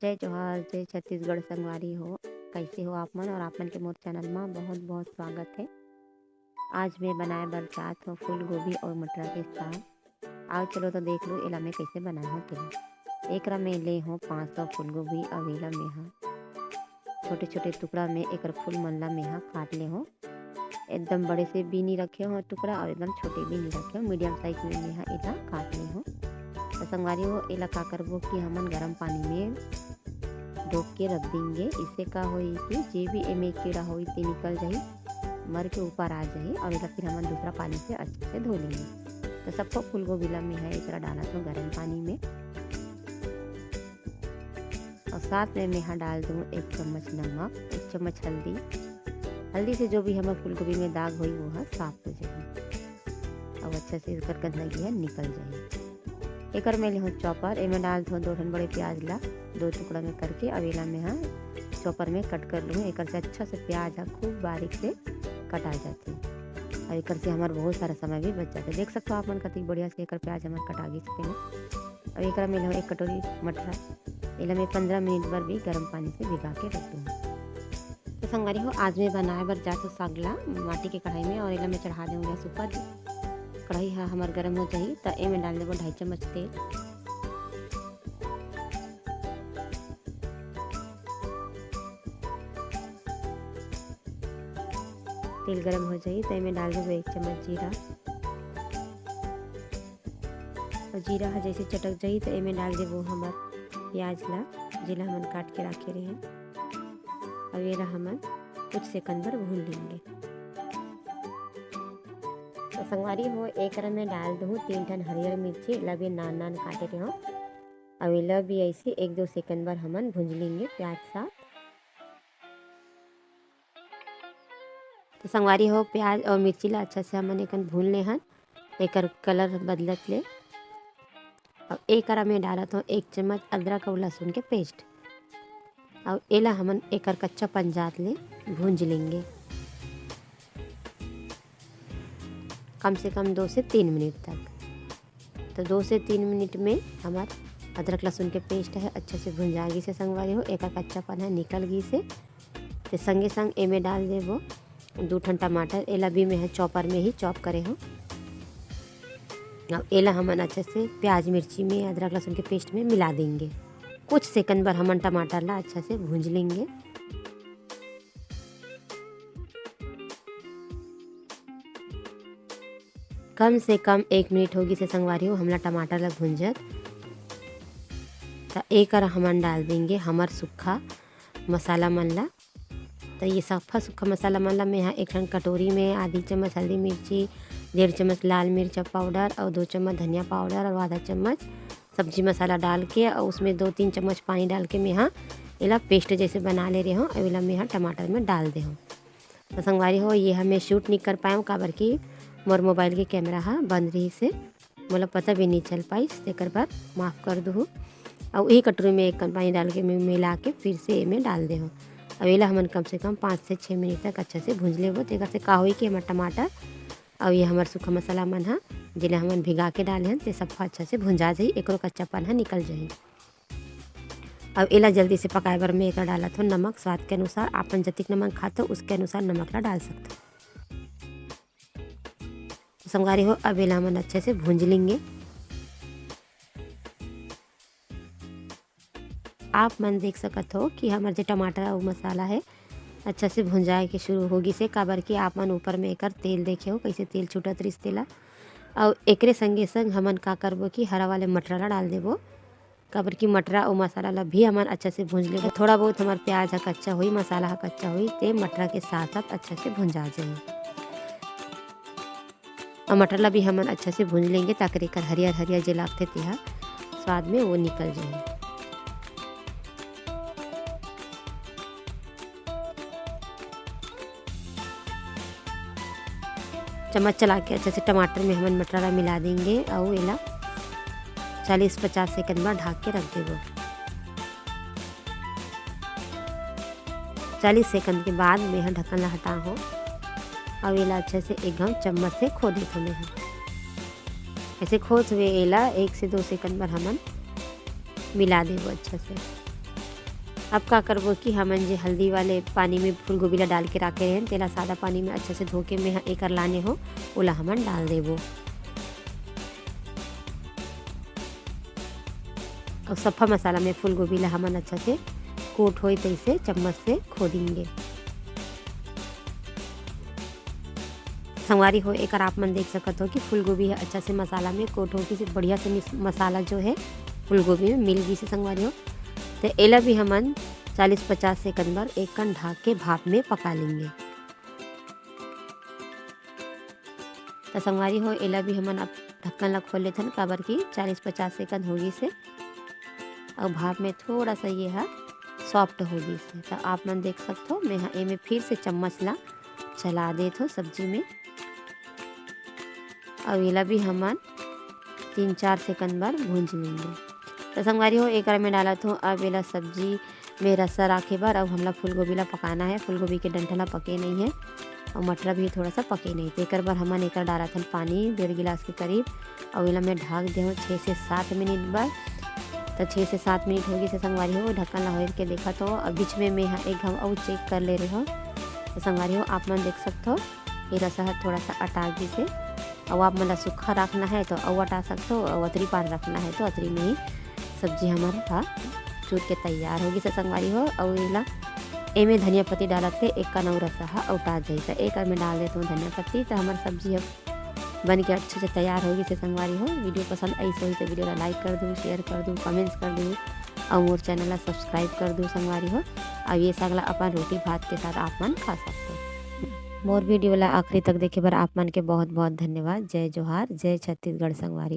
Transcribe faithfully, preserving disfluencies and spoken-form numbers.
जय जोहार, जय छत्तीसगढ़ संगवारी हो। कैसे हो आप मन? और आप मन के मोर चैनल मा बहुत बहुत स्वागत है। आज मैं बनाए बर चाहत हूँ फूलगोभी और मटर के साग। आओ चलो तो देख लो एला मैं कैसे बनाए हूँ तेला। एकरा मैं ले हूँ पाँच सौ फूलगोभी। अब एला मैं हा छोटे छोटे टुकड़ा में एकर फूल मन ला मैं हा काट ले हूँ। एकदम बड़े से भी नहीं रखे हो टुकड़ा और एकदम छोटे भी नहीं रखे हो, मीडियम साइज में मैं हा एला काट ले हूँ। तो संगवारी हो, एला का करबो कि हमन गरम पानी में डोब के रख देंगे। इससे का होई कि जे भी एमे कीड़ा होई ते निकल जाही, मर के ऊपर आ जाही और एला फिर हमन दूसरा पानी से अच्छे से धो लेंगे। तो सबको फूलगोभी ला मैं हा एकरा डालत हूँ गरम पानी में। और साथ में मैं हा डाल दूँ एक चम्मच नमक, एक चम्मच हल्दी। हल्दी से जो भी हमर फूलगोभी में दाग होई वो हा साफ हो जाही। अब अच्छा से एकर गंदगी हा निकल जाही। एकर मैं लेहूँ चॉपर, एमे डाल दूँ दो ठन बड़े प्याज ला दो टुकड़ा में करके। अब एला मैं हा चॉपर में कट कर लूँ। एकर से अच्छा से प्याज हा खूब बारीक से कटा जाथे। अब एकर से हमर बहुत सारा समय भी बच जाथे। देख सकते हो आप मन कतिक बढ़िया से एकर प्याज हमर कटा गिस हे। अब एकरा में लेहूँ एक कटोरी मटरा, एला मैं पंद्रह मिनट बर भी गरम पानी से भिगा के रख दूँ। तो संगवारी हो, आज मैं बनाए बर जात हूँ साग ला माटी के कढ़ाई में और एला मैं चढ़ा देहूँ गैस ऊपर। कढ़ाई हा हमर गरम हो जाही त एमे डाल देबो ढाई चम्मच तेल। तेल गरम हो जाही त एमे डाल देबो एक चम्मच जीरा। और जीरा ह जैसे चटक जाही त एमे डाल देबो हमर प्याज ला, जेला हमन काट के राखे रहे। अब एला हमन कुछ सेकंड बर भून लेंगे। तो संगवारी हो, एकरा में डाल दूँ तीन ठन हरियर मिर्ची, एला भी नान नान काटे रहे हो। अब एला भी ऐसे एक दो सेकंड बर हमन भूंज लेंगे प्याज साथ। तो संगवारी हो, प्याज और मिर्ची ला अच्छा से हमन एकन भून ले हन, एकर कलर बदलत ले। अब एकरा में डालत हो एक चम्मच अदरक और लहसुन के पेस्ट। अब एला हमन एकर कच्चापन जात ले भूंज लेंगे कम से कम दो से तीन मिनट तक। तो दो से तीन मिनट में हमर अदरक लहसुन के पेस्ट है अच्छा से भुंजा गिस हे संगवारी हो, एकर कच्चापन है निकल गिस हे। तो संगे संग एमे डाल देबो दू ठन टमाटर, एला भी मैं चॉपर में ही चॉप करे हो। अब एला हमन अच्छा से प्याज मिर्ची में अदरक लहसुन के पेस्ट में मिला देंगे। कुछ सेकंड बर हमन टमाटर ला अच्छा से भूंज लेंगे। कम से कम एक मिनट हो गिस हे संगवारी हो हमला टमाटर ला भूंजत। त एकर हमन डाल देंगे हमर सूखा मसाला मन ला। त ये सफा सूखा मसाला मन ला मैं हा एक ठन कटोरी में आधी चम्मच हल्दी मिर्ची, डेढ़ चम्मच लाल मिर्चा पाउडर और दो चम्मच धनिया पाउडर और आधा चम्मच सब्जी मसाला डाल के और उसमें दो तीन चम्मच पानी डाल के मैं हा एला पेस्ट जैसे बना ले रहे हो। अब एला मैं हा टमाटर में डाल दे हो। तो संगवारी हो, ये हा मैं शूट नहीं कर पाएंव, काबर कि मोर मोबाइल के कैमरा हा बंद रहिस हे, मोला पता भी नहीं चल पाइस, तेकर बर माफ कर दुहू। और यही कटोरी में एक कन पानी डाल के मैं मिला के फिर से एमे डाल दे हो। अब एला हमन कम से कम पाँच से छः मिनट तक अच्छा से भूंज लेबो। तेकर से का होई कि हमर टमाटर और ये हमर सूखा मसाला मन हा, जेला हमन भिगा के डाले हन, ते सब अच्छा से भुंजा जाही, एकरो कच्चापन हा निकल जाही। अब एला जल्दी से पकाए बर मैं एकर डालत हो नमक। स्वाद के अनुसार, आपन जतिक नमक खात हो, उसके अनुसार नमक ला डाल सकत हो। तो संगवारी हो, अब एला हमन अच्छे से भूंज लेंगे। आप मन देख सकत हो कि हमर जे टमाटर अउ मसाला है, अच्छा से भुंजाए के शुरू हो गिस हे, काबर कि आप मन ऊपर में एकर तेल देखे हो, कैसे तेल छूटत रिस तेला। अउ एकरे संगे संग हमन का करबो कि हरा वाले मटरा ला डाल देबो, काबर कि मटरा अउ मसाला ला भी हमन अच्छा से भूंज लेबो। थोड़ा बहुत हमर प्याज ह कच्चा होई, मसाला ह कच्चा होई, ते मटरा के साथ साथ अच्छा से भुंजा जाही। अउ मटर ला भी हमन अच्छा से भूंज लेंगे, ताकि एकर हरियर हरियर जे लागथे, तेहा स्वाद में वो निकल जाही। चम्मच चला के अच्छा से टमाटर में हमन मटर ला मिला देंगे अउ एला चालीस पचास सेकंड बर ढाक के रख देबो। चालीस सेकंड के बाद मैं ह ढक्कन ला हटा हो अउ एला अच्छा से एक घाव चम्मच से खो देथो मैं ह। ऐसे खोद हुए एला एक से दो सेकंड बर हमन मिला देबो अच्छा से। अब का करबो कि हमन जे हल्दी वाले पानी में फूलगोभी ला डाल के राखे रहेन, तेला सादा पानी में अच्छा से धो के मेंहा एकर लाने हो, ओला हमन डाल देबो। अब सफा मसाला में फूलगोभी ला हमन अच्छा से कोट होई तइसे चम्मच से खोदिंगे। संगवारी हो, एकर आप मन देख सकत हो कि फूलगोभी ह अच्छा से मसाला में कोट हो गिस हे, बढ़िया से मिस-, मसाला जो है फूलगोभी में मिल गिस हे संगवारी हो। तो एला भी हमन चालीस पचास सेकंड बर एक कन ढाक के भाप में पका लेंगे। तो संगवारी हो, एला भी हमन अब ढक्कन ला खोल लेथन, काबर कि चालीस पचास सेकंड हो गिस हे। अउ भाप में थोड़ा सा ये ह सॉफ्ट हो गिस हे। तो आप मन देख सकथो, मैं ह एमे फिर से चम्मच ला चला देथो सब्जी में। अउ एला भी हमन तीन चार सेकंड बर भूंज लेंगे। तो संगवारी हो, एकरा में डालत हूँ अब एला सब्जी में रसा राखे बर। अब हमला फूलगोभी ला पकाना है, फूलगोभी के डंठल ह पके नहीं है अउ मटर भी थोड़ा सा पके नहीं, तो एकर बर हमन एकर डालत हन पानी डेढ़ गिलास के करीब। अउ एला मैं ढाक दे हूँ छः से सात मिनट बर। तो छः से सात मिनट हो गिस हे संगवारी हो, ढक्कन ला खोल के देखत हो। अब बीच में मैं ह एक घाव अउ चेक कर ले रहे हो। तो संगवारी हो, आप मन देख सकथो, ये रसा ह थोड़ा सा अटा गिस हे। अउ आप मन ला सूखा रखना है तो अउ अटा सकथो, अउ अतरी पान रखना है तो अतरी में ही सब्जी हमर ह चूर के तैयार हो गिस हे संगवारी हो। अउ एला एमे धनिया पत्ती डालत ले एक कन अउ रसा ह अउटा जाही। त एकर में डाल देत हूँ धनिया पत्ती। त हमर सब्जी ह बन के अच्छे से तैयार हो गिस हे संगवारी हो। वीडियो पसंद आइस होही तो वीडियो ला लाइक कर दू, शेयर कर दू, कमेंट्स कर दू अउ मोर चैनल ला सब्सक्राइब कर दू संगवारी हो। अउ ये साग ला अपन रोटी भात के साथ आप मन खा सकथो। मोर वीडियो ला आखिरी तक देखे बर आप मन के बहुत बहुत धन्यवाद। जय जोहार, जय छत्तीसगढ़ संगवारी।